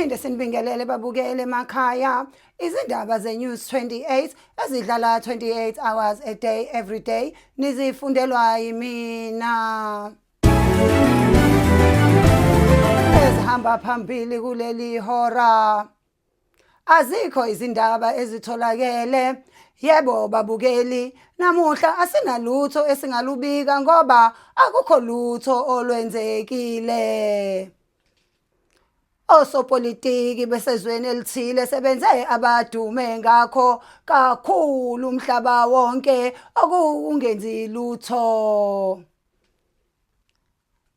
Siphinde sinibingelele babukele emakhaya. Izindaba ze-News 28 ezidlala 28 hours a day every day nizifundelwa yimina. Ezihamba phambili kuleli hora. Azikho izindaba ezitholakele. Yebo babukeli, namuhla asinalutho esingalubika ngoba akukho lutho olwenzekile. Osopolitiki besezweni elithile sebenze abadume ngakho kakhulu umhlaba wonke okuwukungenzi lutho.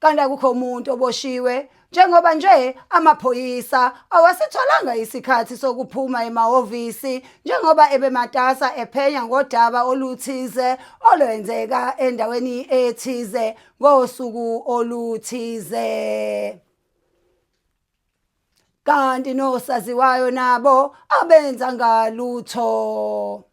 Kanti akukho muntu oboshiwe njengoba nje amaphoyisa awasitholanga isikhathi sokuphuma emahhovisi njengoba ebematasa ephenya ngodaba oluthize olwenzeka endaweni ethize ngosuku oluthize. Kanti nosaziwayo nabo abenzanga lutho.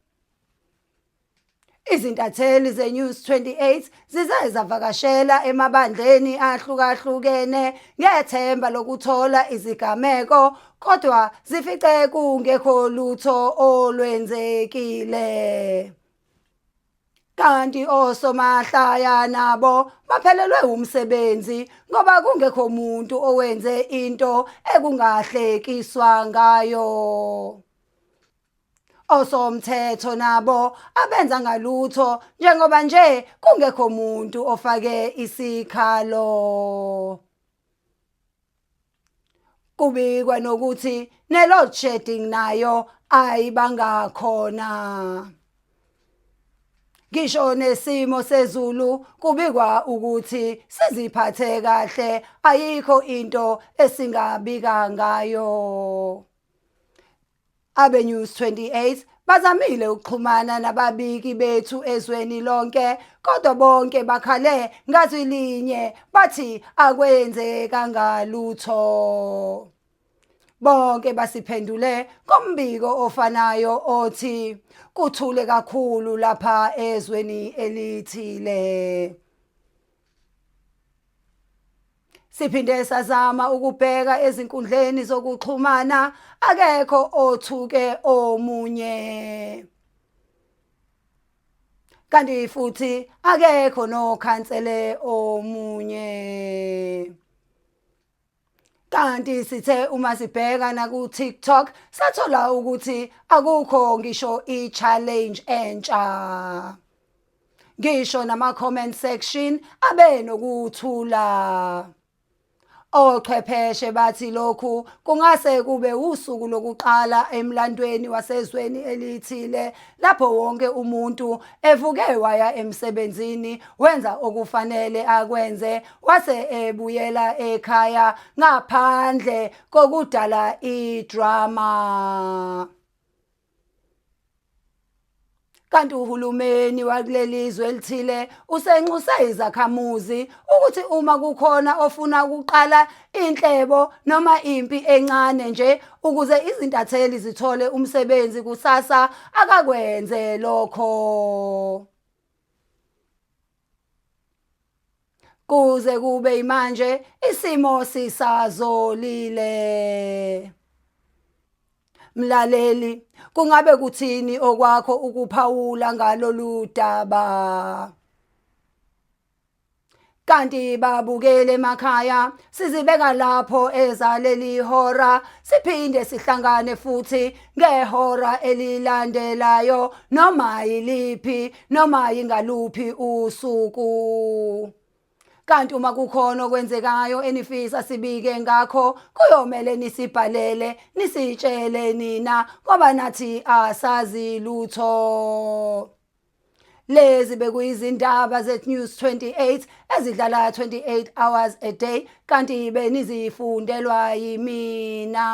Izintatheli zeNews 28 zize zavakashela emabandleni ahlukahlukene ngethemba lokuthola izigameko kodwa zifice kungekho lutho olwenzekile. Kanti osomahlaya nabo baphelelwe umsebenzi ngoba kungekho muntu owenze into ekungahlekiswa ngayo. Osomthetho nabo abenza ngalutho njengoba nje kungekho muntu ofake isikhalo. Kubikwa nokuthi ne-load shedding nayo ayibanga khona. Ngisho nesimo sezulu kubikwa ukuthi siziphathe kahle ayikho into esingabika ngayo. AbeNews 28 bazamile ukuxhumana nababiki bethu ezweni lonke kodwa bonke bakhale ngazwi linye bathi akwenzekanga lutho. Bonke basiphendule ngombiko ofanayo othi kuthule kakhulu lapha ezweni elithile. Siphinde sazama ukubheka ezinkundleni zokuxhumana akekho othuke omunye. Kanti futhi akekho nokhansele omunye. Kanti sithe uma sibheka naku-TikTok sathola ukuthi akukho ngisho i-challenge entsha. Ngisho nama-comment section abe nokuthula. Ochwepheshe bathi lokhu kungase kube usuku lokuqala emlandweni wasezweni elithile lapho wonke umuntu evuke waya emsebenzini wenza okufanele akwenze wase ebuyela ekhaya ngaphandle kokudala idrama. Kanti uhulumeni wakuleli zwe elithile usenxuse izakhamuzi ukuthi uma kukhona ofuna ukuqala inhlebo noma impi encane nje ukuze izintatheli zithole umsebenzi kusasa akakwenze lokho. Kuze kube imanje isimo sisazolile. Mlaleli, kungabe kuthini okwakho ukuphawula ngalolu daba? Kanti babukele emakhaya sizibeka lapho ezaleli hora siphinde sihlangane futhi ngehora elilandelayo noma yiliphi noma yingaluphi usuku. Kanti uma kukhona okwenzekayo enifisa sibike ngakho kuyomele nisibhalele nisitshele nina ngoba nathi asazi lutho. Lezi bekuyizindaba ze-News 28 ezidlala 28 hours a day kanti benizifundelwa yimina.